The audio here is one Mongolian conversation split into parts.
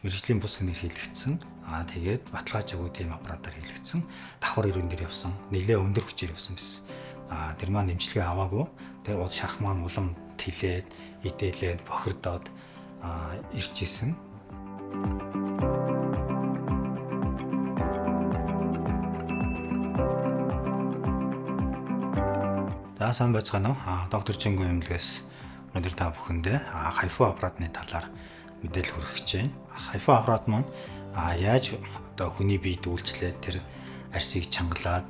Мэргэжлийн бус хүнээр хийлэгдсэн. Тэгээд баталгаажаагүй тийм аппаратаар хийлэгдсэн. Давхар ирүүн дээр явсан. Нэлээ өндөр хүчээр явсан байсан. Тэр маань эмчилгээ аваагүй. Тэр уд шарх маань улам тэлээд, идээлээд, бохирдоод ирж исэн. За сайн байцгаана уу? Доктор Чингүн эмнэлгээс өнөөдөр та бүхэндээ HIFU аппаратны талаар мэдээлэл хүргэх гэж байна. HIFU аппарат маань яаж одоо хүний биед үйлчлээд тэр арсыг чангалаад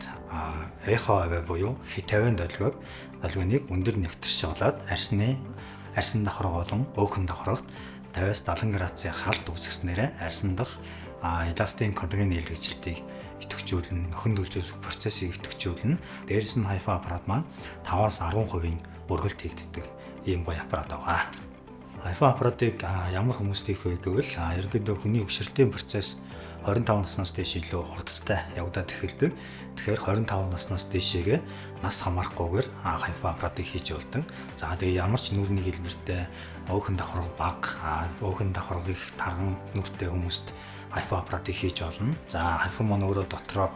эхо авиа буюу хит 50 долгионыг өндөр нэвтэршүүлээд арьсан давхарга болон өөхөн давхаргад 50-аас 70 градусын халт үүсгэснээрээ арьсан дах эластин коллаген нийлэгчлэлтийг идэвхжүүлнэ, нөхөн төлжүүлэх процессыг идэвхжүүлнэ. Дээрээс нь HIFU аппарат маань 5-аас 10% өргөлт хийгддэг ийм гоё аппарат байгаа. HIFU аппаратыг ямар хүмүүст хийх вэ гэвэл ерөнхийдөө хүний өвшрэлтийн процесс 25 наснаас дээш илүү хурдтай явагдаад эхэлдэг. Тэгэхээр 25 наснаас дээшээгээ нас хамаарахгүйгээр HIFU аппаратыг хийж болдог. За тэгээ ямар ч нүрийн хэлбэртэй өөхөн давхарга бага, өөхөн давхарга их тарган нүртэй хүмүүст HIFU аппаратыг хийж болно. За HIFU маань өөрөө дотроо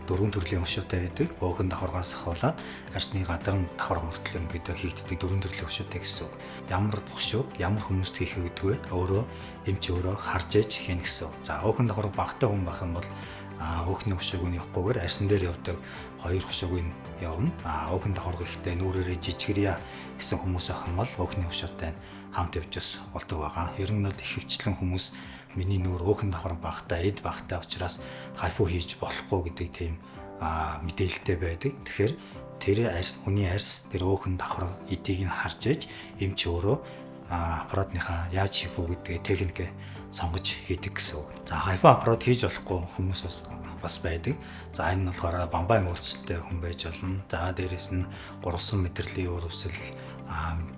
дөрвөн төрлийн хөшөөтэй байдаг. Өөхөн давхаргаас ахуулаад арсны гадарн давхарга хүртэл ингээд хийгддэг дөрвөн төрлийн хөшөөтэй гэсэн үг. Ямар хөшөөг ямар хүмүүст хийх вэ гэдгээ өөрөө эмч өөрөө харж ээж хийнэ гэсэн үг. За өөхөн давхарга багтай хүн байх юм бол өөхний хөшөөг нь явахгүйгээр арсан дээр явдаг хоёр хөшөөг нь явна. Өөхөн давхарга ихтэй нүүрээрээ жижигрья гэсэн хүмүүс байх юм бол өөхний хөшөөтэй хамт явж бас болдог байгаа. Ер нь бол ихэвчлэн хүмүүс миний нүүр өөхөн давхар багтай, эд багтай учраас HIFU хийж болохгүй гэдэг тийм мэдээлэлтэй байдаг. Тэгэхээр тэр хүний арьс, тэр өөхөн давхар эдийг нь харж ээж эмч өөрөө аппаратныхаа яаж хийх үү гэдгээ техникээ сонгож хийдэг гэсэн үг. За HIFU аппарат хийж болохгүй хүмүүс бас байдаг. За энэ нь болохоор бамбайн өөрчлөлттэй хүн байж болно. За дээрэс нь гурвалсан мэдрэлийн өөрөвсөл,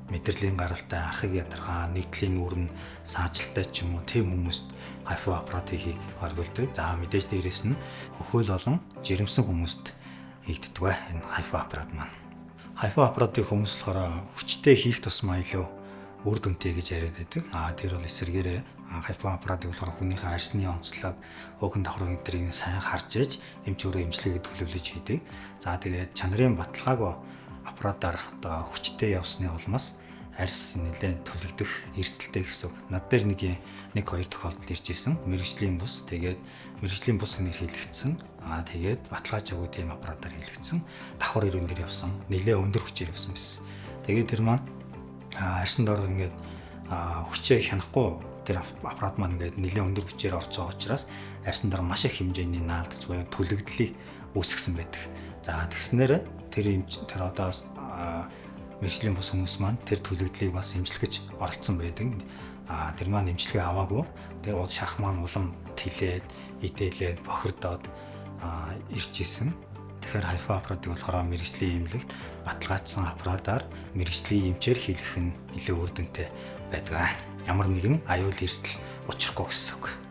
мэдрэлийн гаралтай, архаг ядаргаа, нэгдлийн нүүр нь саажилттай ч юм уу тийм хүмүүст HIFU аппаратыг хийх оргилдог. За мэдээж дээрэс нь хөхөөл болон жирэмсэн хүмүүст хийгддэг бай энэ HIFU аппарат маань. HIFU аппаратыг хүмүүс болохоор хүчтэй хийх тусмаа илүү үр дүнтэй гэж яриад байдаг. Тэр бол эсэргээрээ HIFU аппаратыг болохоор хүнийхээ арьсны онцлог, өөхөн давхаргын өдрийг сайн харж ээж эмч өөрөө эмчилгээгээ төлөвлөж хийдэг. За тэгээд чанарын баталгаагүй аппаратаар одоо хүчтэй явсны улмаас арьс нэлээд түлэгдэх эрсдэлтэй гэсэн үг. Над дээр нэг хоёр тохиолдол ирж исэн. Мэргэжлийн бус, тэгээд мэргэжлийн бус хүнээр хийлэгдсэн. Тэгээд баталгаажаагүй тийм аппаратаар хийлэгдсэн. Давхар ирүүн дээр явсан. Нэлээд өндөр хүчээр явсан байсан. Тэгээд тэр маань арьсан доор ингээд хүчээ хянахгүй тэр аппарат маань ингээд нэлээд өндөр хүчээр орж байгаа учраас арьсан доор маш их хэмжээний наалдц буюу түлэгдлийг үүсгэсэн байдаг. За тэгснээр тэр тэр одоо мэргэжлийн бус хүмүүс маань тэр түлэгдлийг бас эмчилгэж оролцсон байдаг. Тэр маань эмчилгээ аваагүй. Тэр уд шарх маань улам тэлээд, идээлээд, бохирдоод ирж исэн. Тэгэхээр HIFU аппаратыг болохоор мэргэжлийн эмнэлэгт баталгаажсан аппаратаар мэргэжлийн эмчээр хийлгэх нь илүү үр дүнтэй байдаг. Ямар нэгэн аюул эрсдэл учрахгүй гэсэн үг.